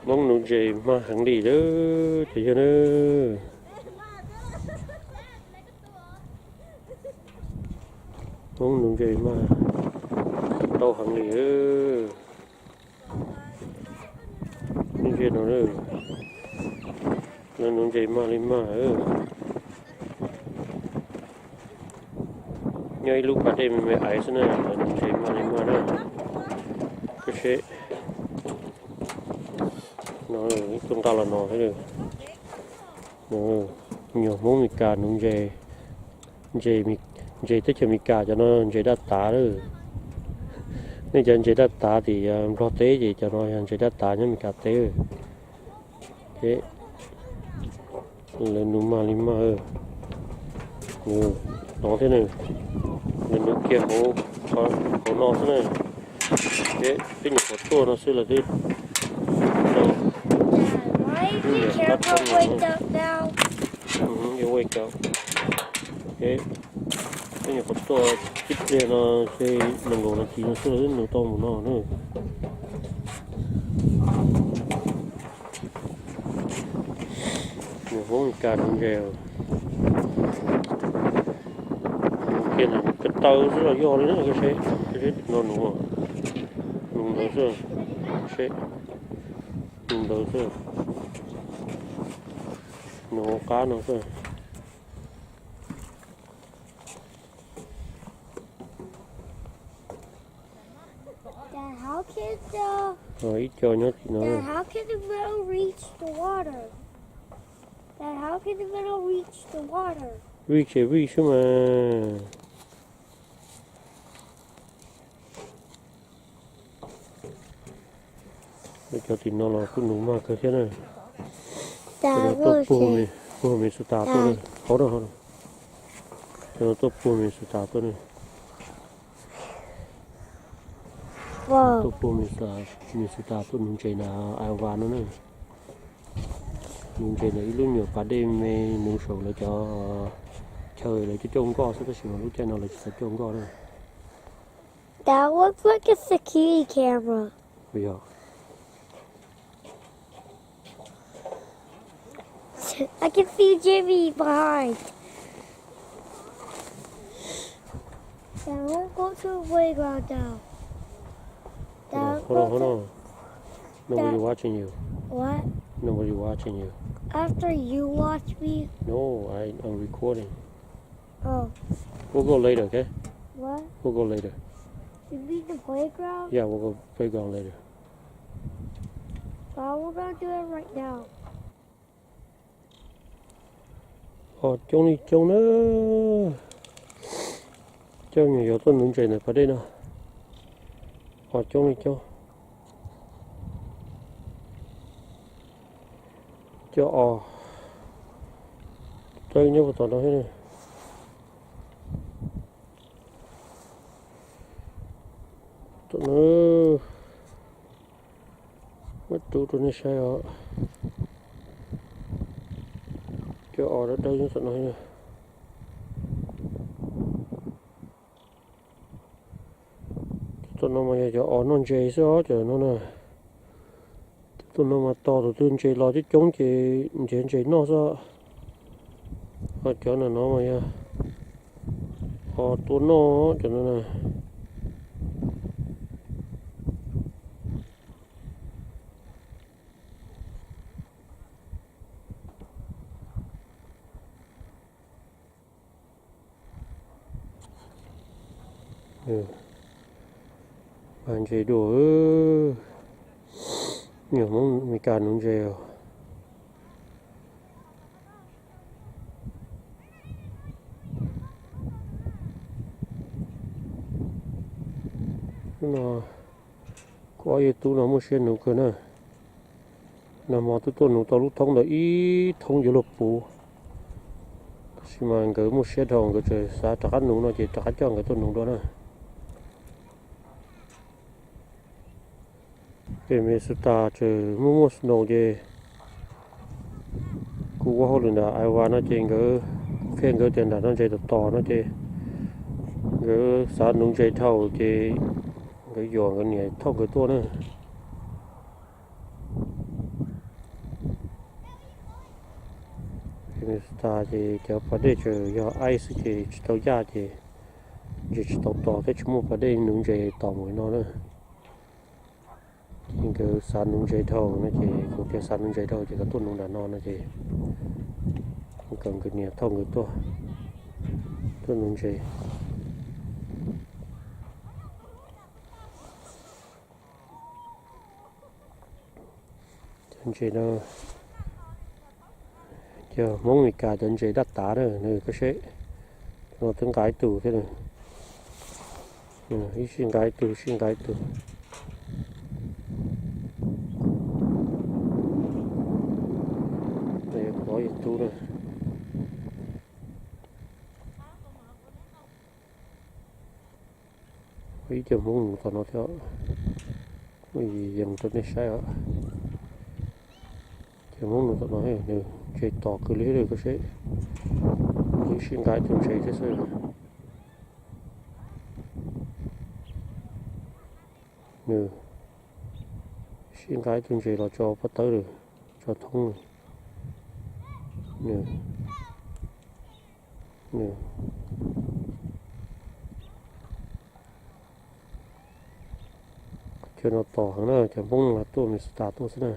Hmoob nuv ntses mag heev li lawm cov yawg na. Hmoob nuv ntses mag tau heev li. Ib ntsia no, lawv nuv ntses mag li mag. Nyob ib lub pas dej me me aiv xwb na, lawv nuv ntses mag li mag na. Koj seb, no ib tug nqa los no thiab. Nyuag Hmoob Mes Kas nuv ntses, ntses, ntses teb chaws Mes Kas cov no ntses daj tav lawm. Nej cov ntses daj tav tim Nplog teb ces cov no yog ntses daj tav nyob Mes Kas teb. Ces lawv nuv mag li mag. Nov thiab na, lawv nuv kiag hauv no xwb na. Ces twb nyuam qhuav tuaj no xwb lawv twb, Why is the camera wake up now? Wake up. Ces twb nyuam qhuav tuaj tib pliag no, ces nees nkaum nas this no xwb lawv twb nuv tau mus no na. Nws Hmoob Mes Kas nuv ntses, nuv kiag ntawm ko taw xwb los yog li na, koj seb, koj seb tim no nuv, nuv ntawd xwb, seb, nuv ntawd xwb, nuv hauv qab no xwb. Dad, how can the, Ib co nyob tim no. Dad, how can the metal reach the water? Dad, how can the metal reach the water? Vij ces vij xwb mas. Cov tim no los kuj nuv mag kawg thiab na. Cov no tuaj puag Minnesota tuaj na, hauv no, cov no tuaj puag Minnesota tuaj na. Tuaj puag Minnesota tuaj nuv ntses ntawm Iowa no na. Nuv ntses ntawm ib lub nyuam pas dej me nuv saum lawv cov chaw lawv coj coj nkoj xwb, tab sis mas lub caij no lawv tsis tau coj nkoj na. That looks like a security camera. Yog. I can see Jimmy behind. That won't go to the playground now. That Hold on, hold on. Nobody watching you. What? Nobody watching you. After you watch me? No, I, I'm recording. Oh. We'll go later, okay? What? We'll go later. You mean the playground? Yeah, we'll go playground later. But we're gonna do it right now. Os, coob li coob na. Coj me nyuam yaus tuaj nuv ntses ntawm pas dej no. Os, coob li coob. Cov os dawb nyob puag tom no thiab. Tom no muab rub rau nej saib os. Cov os dawb dawb nyob tom no. Tom no mas yog cov os noj ntses xwb os, cov no na. Tom no mas tos tus twg ntses los coob coob ces nrhiav ntses noj xwb. Ho cov no no mas yog os tua noj cov no na. Mag ntses dua, nyuam Hmoob Mes Kas nuv ntses os. Hnub no kuv ob yawg tub no muaj siab nuv kawg na. Nag hmo twb tuaj nuv tau lub thoob ntawd ib thoob yuav luag puv, tab sis mas nkawd muaj siab dhau, nkawd tseem xav rov qab nuv no ces rov qab coj nkawd tuaj nuv dua na. Ces Minnesota tseem muaj muaj snow ces kuv ua hauj lwm ntawm Iowa no ces nkawd, kuv qhia nkawd tias nram no ntses tom tom no ces nkawd xav nuv ntses dhau ces nkawd yuam nkawd niam thauj nkawd tuaj na. Nws tas ces cov pas dej tseem yog ice xwb ces tsis tau yaj ces ntses tsis tau tos thiab tsis muaj pas dej nuv ntses tos mus no na. Ces nkawd xav nuv ntses dhau no ces kuv tias xav nuv ntses dhau ces kom tuaj nuv nram no no ces kom nkawd niam thauj nkawd tuaj, tuaj nuv ntses. Cov ntses no yog Hmoob Meskas cov ntses daj tav na, nws koj seb, no twb nqa ib tug thiab, ib sij nqa ib tug, sij nqa ib tug. Kuv ob yawg tub na. Ib co Hmoob nuv tom no thiab, yees rau nej saib os. Cov Hmoob nuv tom no nws ntses tos kawg li, koj seb, ib sij nqa ib tug ntses thiab xwb. Nws sij nqa ib tug ntses los tso pob tawb lawm, tso thoob lawm. Nws, nws, qhov chaw no tos heev na, cov Hmoob no tuaj Minnesota tuaj xwb na.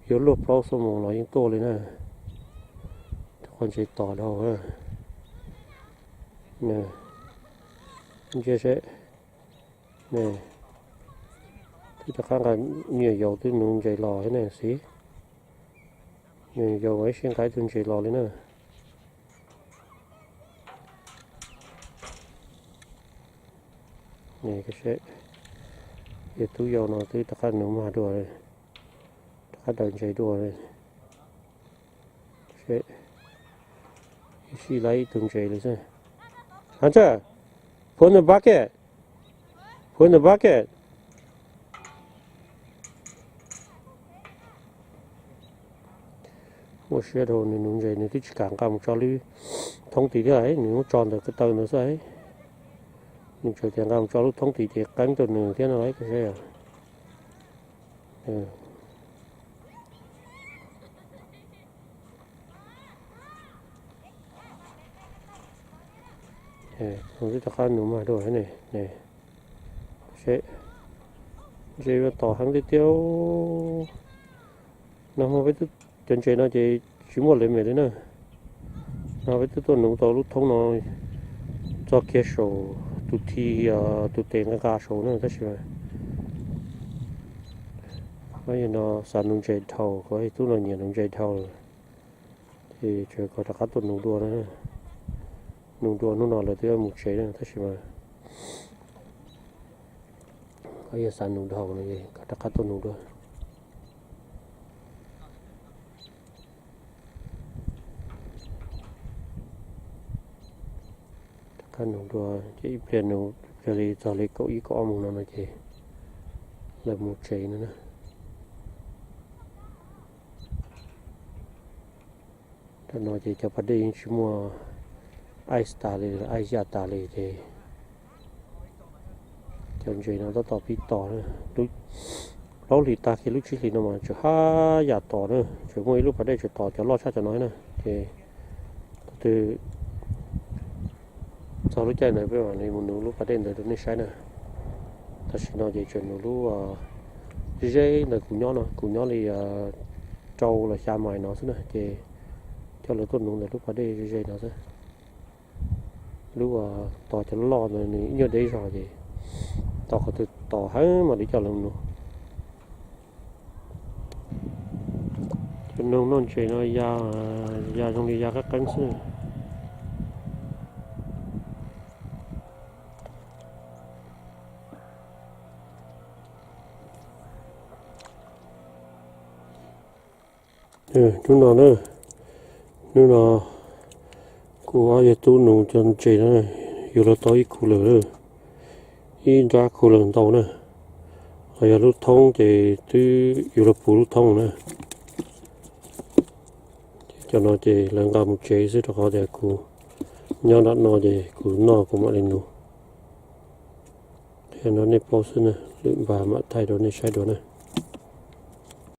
Yuav luag plaub xuab moos los yeej tuaj li na. Qhov ntses tos dhau. Ntsia seb, twb rov qab nqa, me nyuam yaus twb nuv ntses los thiab ne xib. Me nyuam yaus ib sij nqa ib tug ntses los li na. Yawg tub yau no twb rov qab nuv mag dua, rov qab daws ntses dua. Ib sij laib ib tug ntses li xwb. Hunter, put in the bucket. Put in the bucket. Muaj siab dhau, nws nuv ntses nws twb tsis kam nqa mus tso lub thoob tid thiab, nws muab tso ntawm ko taw ntawd xwb. Nws tseem tias nqa mus tso lub thoob tid ces qeeb rau nws thiab no lauj, koj saib. Twb rov qab nuv mag dua ne. Seb, ntses yuav tom heev tiag tiag. Nag hmo peb twb, cov ntses no ces tsis muaj lev mem li na. Nag hmo peb twb tuaj nuv tau lub thoob no txog kiag saum tus thi, tus tes nqa nqa saud na, tab sis mas no xav nuv ntses dhau, kuv tub no nyiam nuv ntses dhau. Ces tseem kom rov qab tuaj nuv dua na. Nuv dua hnub no lawv twb yuav mus tsev na, tab sis mas yog xav nuv dhau no kom rov qab tuaj nuv dua. Rov qab nuv dua ces ib pliag nuv, ib pliag li txog li kaum ib kaum ob moos no no ces lawv mus tsev no na. Tam no ces cov pas dej yeej tsis muaj ice tas li, ice yaj tas li ces cov ntses no tab tom pib tos. Lub plaub hlis tag kiag lub tsib hlis no mas tseem haj yam tos na, tseem muaj ib lub pas dej tseem tos cov loj tshaj cov no na. Ces thaum twg txog lub caij ntawd peb mam li mus nuv lub pas dej ntawd rau nej saib na. Tam sim no ces tseem nuv lub ze ze ntawm kuv nyob no, kuv nyob li rau los xya mais no xwb na, ces coj lawv tuaj nuv ntawm lub pas dej ze ze no xwb. Lub tos cov loj ntawd nws ib nyuag deb zog ces tos qhov twg tos heev mam li coj lawv mus nuv. Cov noog noj ntses no ya, ya zoo li ya qab qeeb xwb. Hnub no na, hnub no kuv ob yawg tub nuv cov ntses no, yuav luag tau ib khu lawm, ib nrab khu lawm ntau na. Ho yog lub thoob ces twb yuav luag puv lub thoob na. Ces cov no ces lawv nqa mus tsev xwb rau qhov tias kuv nyob nram no ces kuv noj kuv mam li nuv. Qhia no nej paub xwb na, lwm npag mam thaij rau nej saib dua na.